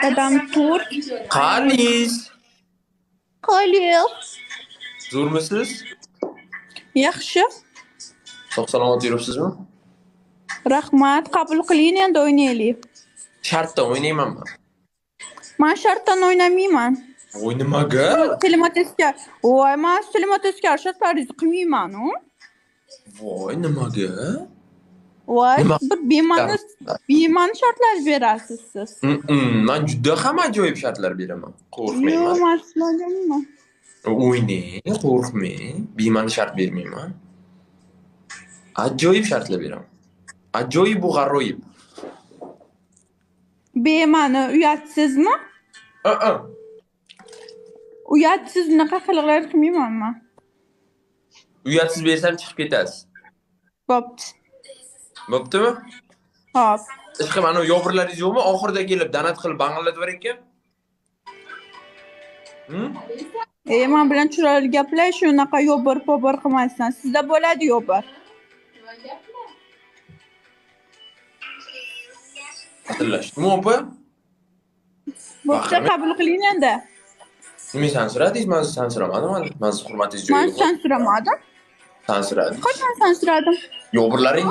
Dadam turk. Qalis. Qalis. Zo'rmisiz? Yaxshi. Sog' salomat yuribsizmi? Rahmat, qabul qiling, endi o'ynaylik. Shartdan o'ynayman men. Men shartdan o'ynamayman. Voy, nimaga? Tilima teskari. Voy, men tilima teskari shartlaringizni qilmayman-u. Voy, nimaga? Voy, bir bema'ni shartlar berasiz siz. Men juda ham ajoyib shartlar beraman. Qo'rqmayman. Yo'q, men sizlarga. O'ynang, qo'rqmang. Bema'ni shart bermayman. Ajoyib shartlar beraman. Ajoyib bu g'aroyib. Bema'ni uyatsizmi? A-a. Uyatsiz unaqa qiliqlar qilmayman men. Uyatsiz bersam chiqib ketasiz. Bo'pti. Bo'ptimi? Hop. Ishqim, ana yovurlaringiz yo'qmi? Oxirida kelib donat qilib bang'illatib yuborayotgan. Men bilan chiroyli gaplash, unaqa yobir-pobir qilmasdan. Sizda bo'ladi yobir. Hazillashdimi opa? Bo'pti, qabul qiling endi. Nima sansiradingiz? Men sizni sansiramadim hali. Men sizni hurmatingiz joyiga. Men sansiramadim. Sansiradingiz. Qachon sansiradim? Yobirlaring.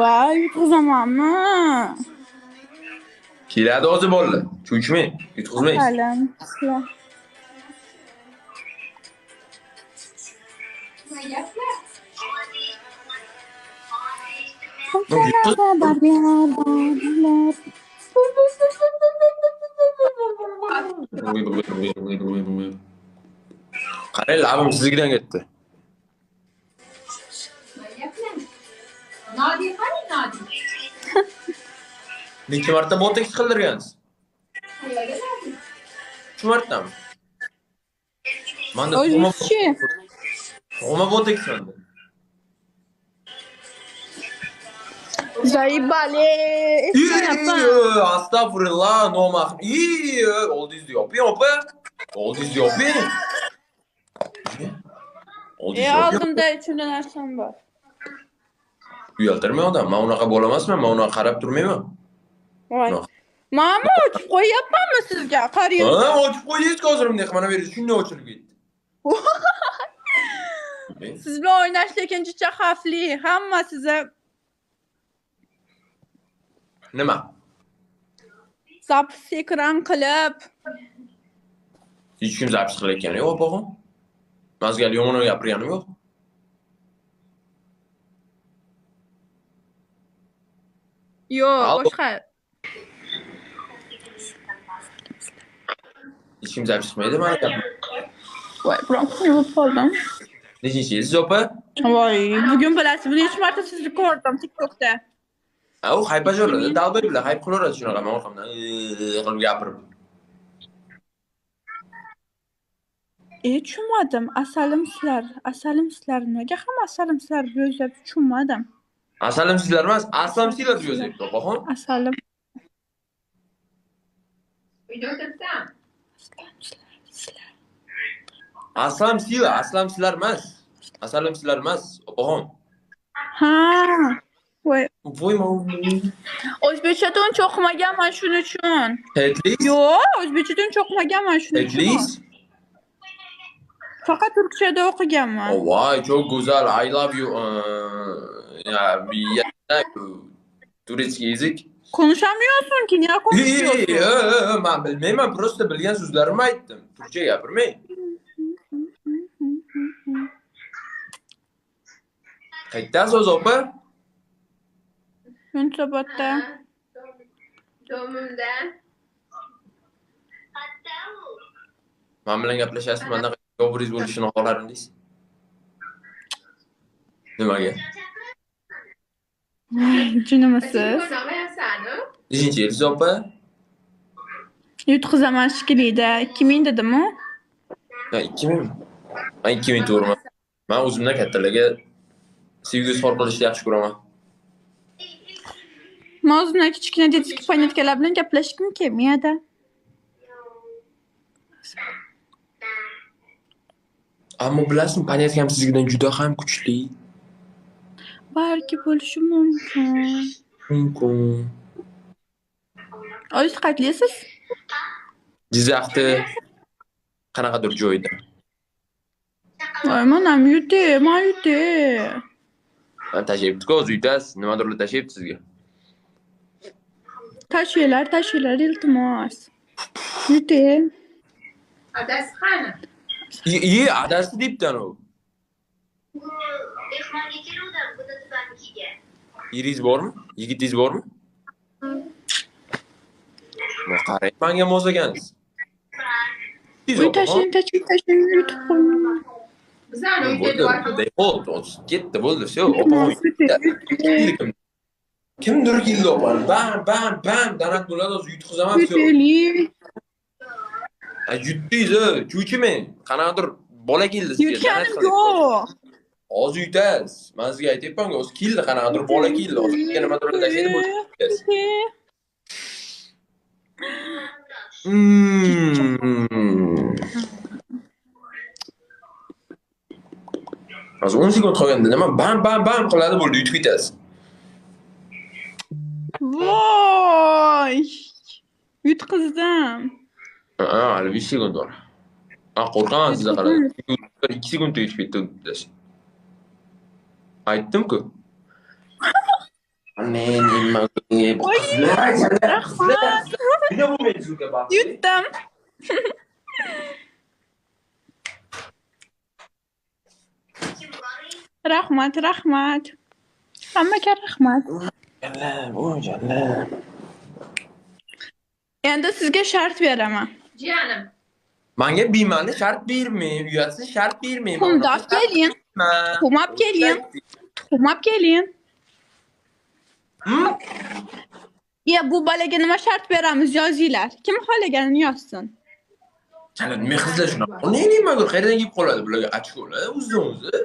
Voy, yutqizamanmi? Keladi o'zi bolalar. Cho'chimang, yutqizmaysiz. Salam. Qarang, labim siznikidan ketdi. Nodi qani, Nodi? Necha marta botoks qildirgansiz? Qayerga Nodi? 3 martami? Menda tug'ma botoks menda. Заебали. Astagfirullah, nomahram. Oldingizni yoping, opa. Oldingizni yoping. Oldimda ichimda narsam bor. Uyaltirmay odam. Men unaqa bola emasman, men unaqa qarab turmayman. Voy. Ma'mi ochib qo'yyapmanmi sizga? Qarang. Ha, ochib qo'ydingiz hozir bunday qilib, mana bu yerda shunday ochilib ketdi. Siz bilan o'ynash lekin juda xavfli. Hamma sizni nima? Zapis ekran qilib. Hech kim zapis qilayotgani yo'q, opog'im. Men sizga yomon gapirganim yo'q. Yo'q, boshqa. Hech kim zapis qilmaydi, meni gapim. Voy, biroq yuvib qoldim. Nechinchi yilsiz, opa? Voy, bugun bilasiz, necha marta sizni ko'rdim TikTokda. Ha, u haypajorlar, dalbaylar hayp qilaveradi shunaqa, men orqamdan qilib gapirib. Tushunmadim. Asalimsizlar, asalimsizlar nimaga ham asalimsizlar deb yozyapti, tushunmadim. Asalimsizlar emas, aslamsizlar deb yozyapti, opaxon. Asalim. Uyda o'tiribsan. Aslamsizlar, aslamsizlar emas. Asalimsizlar emas, opaxon. Ha. Voy. Voy, o'zbekchada uncha o'qimaganman shuning uchun. At least. Yo'q, o'zbekchada uncha o'qimaganman shuning uchun. At least. Faqat turkchada o'qiganman. Oh, voy, çok go'zal. I love you. Ya, турецкий язык. Konuşamıyorsun ki, niye konuşuyorsun? Men bilmayman, просто bilgan so'zlarimni aytdim. Turkcha gapirmang. Qayerdan opa? Yunusobodda. Domimda. Men bilan gaplashasiz, mendan yovringiz bo'lishini xohlardingiz. Nimaga? Junimisiz? Nechinchi yilsiz opa? Yutqizaman shekilli-da. 2000 dedimi? Ha, 2000. Men 2000 to'g'riman. Men o'zimdan kattalarga sevgi izhor qilishni yaxshi ko'raman. Men o'zimdan kichkina detski panetkalar bilan gaplashgim kelmaydi. Ammo bilasizmi, panetkam siznikidan juda ham kuchli. Balki bo'lishi mumkin. Mumkin. O'zingiz qayerlisiz? Jizzaxda qanaqadir joyda. Voy, manam yuti, man yuti. Man tashlayapti-ku, o'zi yutasiz. Nimadirlar tashlayapti sizga. Tashlaylar, tashlaylar, iltimos. Yuti. Adasi qani? Iye, adasi debdi anavi. Mehmonga keluvdim Gudasibanikiga. Eringiz bormi? Yigitingiz bormi? Qarang, manga mos ekansiz. Uy tashlang, tashlang, tashlang, yutib qo'ying. Bizani uyda Bo'ldi, ketdi, bo'ldi, всё, opa. Kimdir keldi opa. Bam, bam, bam, donat bo'ladi, o'zi yutqizaman, всё. Yutdingiz, cho'chimang. Qanaqadir bola keldi sizga. Yutganim yo'q. Hozir yutasiz. Men sizga aytyapman, hozir keldi, qanaqadir bola keldi. Hozir sizga nimadir tashlaydi, bo'ldi. Hozir 10 sekund qolganda nima bam bam bam qiladi, bo'ldi, yutib ketasiz. Voy! Yutqizdim. Ha, hali 5 sekund bor. Ha, qo'rqaman sizdan qarab. 2 sekundda yutib ketdi bittasi. Aytdim-ku. Men nima qizlar, qizlar. Nima bo'lmaydi sizga baxtli? Yutdim. Rahmat, rahmat. Hammaga rahmat. Endi sizga shart beraman. Jiyanim. Menga bema'ni shart bermang, uyatsiz shart bermang. Tuxumni olib keling. Tuxum olib keling. Tuxum olib keling. Ya bu bolaga nima shart beramiz, yozinglar. Kim xohlaganini yozsin. Chala, nima qizlar shunaqa? Ne nimadir qayerdan kelib qoladi bularga ochkolar o'zidan o'zi.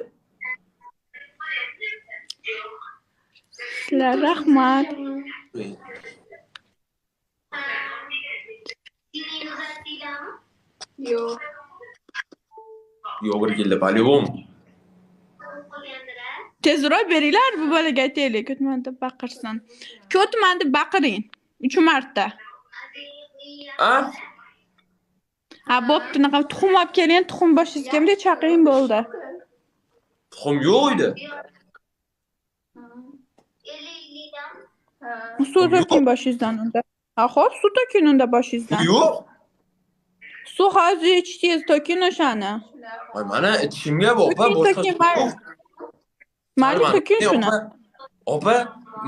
Sizlar rahmat. Yo'q. Yo'q, bir keldi, по-любому. Tezroq beringlar bu bolaga aytaylik, ko'tman deb baqirsin. Ko'tman deb baqiring 3 marta. A? Ha, bo'pti, unaqa tuxum olib keling, tuxum boshingizga bunday chaqing bo'ldi. Tuxum yo'q edi. Suv to'king boshingizdan unda. Ha, xo'p, suv to'king unda boshingizdan. Yo'q. Suv hozir ichdingiz, to'king o'shani. Voy, mana ichishimga opa, boshqa yo'q. Mayli, to'king shuni. Opa,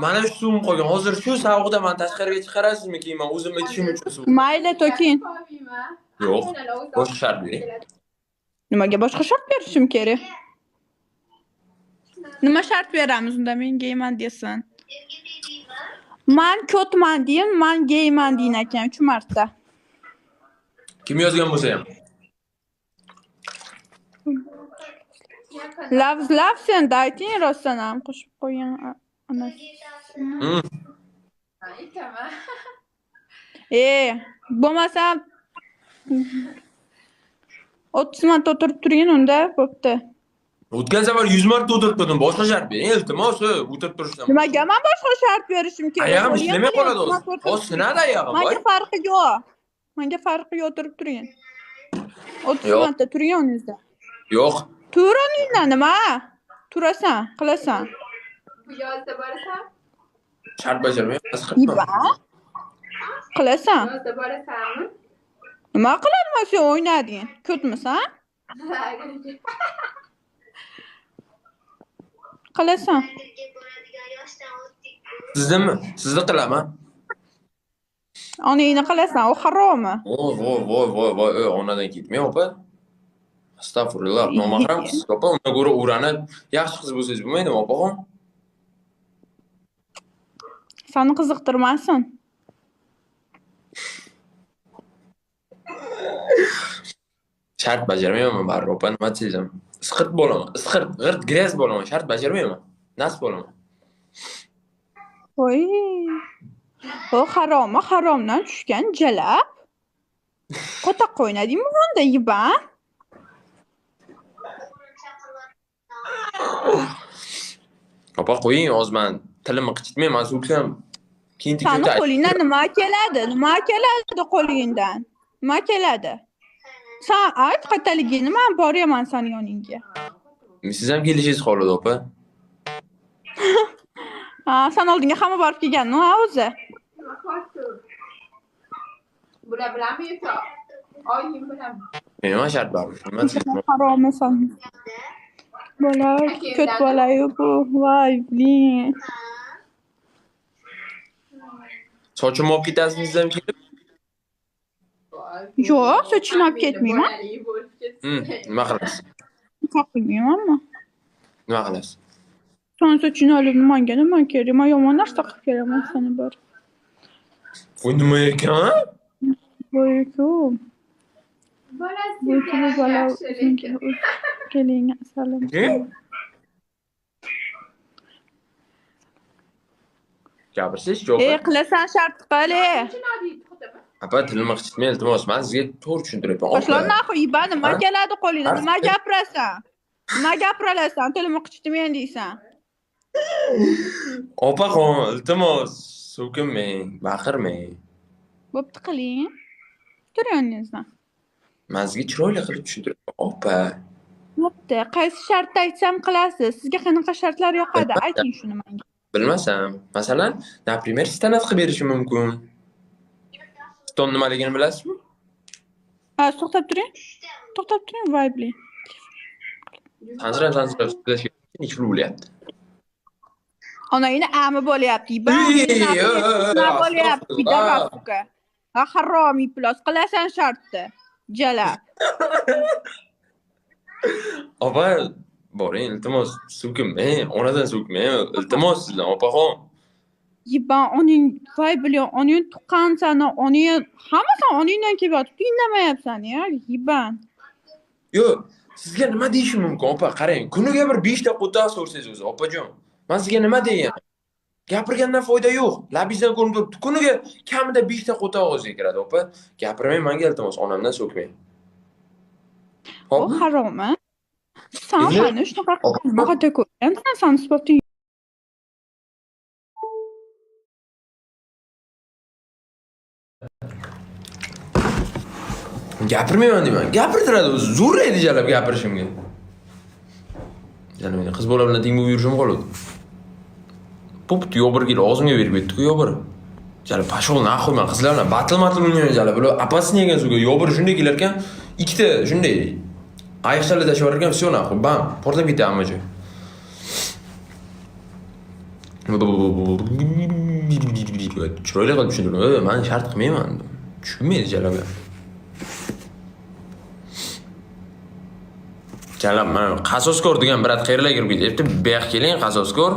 mana shu suvim qolgan. Hozir shu sovuqda men tashqariga chiqarasizmi keyin men o'zim ichishim uchun suv. Mayli, to'king. Yo'q, boshqa shart bering. Nimaga boshqa shart berishim kerak? Nima shart beramiz unda men geyman desin. Man ko'tman deyin, man geyman deyin ekan 3 marta. Kim yozgan bo'lsa ham. Lafz lafz endi ayting, rostdan ham qo'shib qo'ying onasi. Aytaman. Bo'lmasa 30 marta o'tirib turing unda, bo'pti. O'tgan safar 100 marta o'tirib turdim, boshqa shart bering, iltimos, o'tirib turishdan. Nimaga men boshqa shart berishim kerak? Oyog'im ishlamay qoladi o'zi. Hozir sinadi oyog'im. Menga farqi yo'q. Menga farqi yo'q, o'tirib turing. 30 marta turing o'rningizda. Yo'q. Tur o'rningdan nima? Turasan, qilasan. Bu yozda borasan? Shart bajarmayman. Qilasan. Yozda borasanmi? Nima qilarman sen o'ynading? Ko'tmisan? Qilasan. Sizdimi? Sizni qilaman. Onangni qilasan, u harommi? Voy, voy, voy, voy, voy, onadan ketmang, opa. Astag'firullah, nomahram qiz, opa, undan ko'ra o'ranib, yaxshi qiz bo'lsangiz bo'lmaydimi, opaxon? Seni qiziqtirmasin. Shart bajarmayman baribir, opa, nima desangiz ham. Isqirt bo'laman, isqirt, g'irt, grez bo'laman, shart bajarmayman. Nas bo'laman. Voy. O harommi, haromdan tushgan jalab. Qo'toq o'ynadingmi unda, yiban? Opa, qo'ying, hozir man tilimni qichitmay, man so'ksam keyin Sani tekshirib qo'lingdan nima keladi? Nima keladi qo'lingdan? Nima keladi? San ayt qayerdaligingni, man boraman sani yoningga. Siz ham kelishingiz qoladi, opa. Ha, san oldinga hamma borib kelgan-ku, ha o'zi. Nima qilyapti? Bular bilanmi yoki oyim bilanmi? Nima shart bor? Nima Haromisan. Bola, ko't bola-yu bu. Voy, blin. Sochimni olib ketasizmi siz ham kelib? Yo'q, sochini olib ketmayman. Bolali bo'lib ketsin. Nima qilasiz? Nima qilmaymanmi? Nima qilasiz? San sochini olib nimanga nima kerak? Man yomon narsa qilib beraman seni bir. Bu nima ekan? Voy-ku. Bolasi Bu bola yaxshi lekin. Keling, asalim. Gapirsangiz yo'q. Qilasan shart qil. Opa, tilimni qichitmang, iltimos. Men sizga to'g'ri tushuntiryapman. Boshlar naxu, iba nima keladi qo'lingdan? Nima gapirasan? Nima gapiralasan? Tilimni qichitmang deysan. Opaxon, iltimos, so'kinmang, baqirmang. Bo'pti, qiling. Tur yoningizdan. Men sizga chiroyli qilib tushuntiryapman, opa. Bo'pti, qaysi shartda aytsam qilasiz? Sizga qanaqa shartlar yoqadi? Ayting shuni menga. Bilmasam, masalan, например, stanat qilib berishim mumkin. Ston nimaligini bilasizmi? Ha, to'xtab turing. To'xtab turing, voy biling. Sansirab so'zlashga necha pul bo'lyapti? Onangni ami bo'lyapti, nima bo'lyapti? Pidarafuka. Ha, haromi plos qilasan shartni. Jalab. Opa, boring, iltimos, so'kinmang, onadan so'kmang, iltimos sizdan, opaxon. Yiban, oning, voy biling, oning tuqqan sani, oning hammasini oningdan kelib yotibdi, indamayapsan ya, yiban. Yo'q, sizga nima deyishim mumkin, opa, qarang, kuniga bir 5 ta qo'toq so'rsangiz o'zi, opajon. Men sizga nima degan? Gapirgandan foyda yo'q. Labingizdan ko'rinib turibdi. Kuniga kamida 5 ta qo'toq og'zingizga kiradi, opa. Gapirmang menga, iltimos, onamdan so'kmang. O haromi. San meni shunaqa qilma ko'rgansan, san sifating Gapirmayman deyman. Gapirtiradi o'zi. Zo'rlaydi jalab gapirishimga. Jalab meni qiz bola bilan teng bo'lib yurishim qoladi. Bo'pti, yobir kelib og'zimga berib ketdi-ku yobir. Jalab pashol naxuy men qizlar bilan batıl-matıl o'ynayman jalab. Bular apasini yegan suvga yobir shunday kelar ekan, ikkita shunday ayiqchalar tashlab yuborar ekan, всё naxuy, bam, portlab ketdi hamma joy. Chiroyli qilib tushuntirdim. Men shart qilmayman. Tushunmaydi jalab. Jalab, mana qasoskor degan brat qayerlarga kirib ketyapti? Bu yoqqa keling, qasoskor.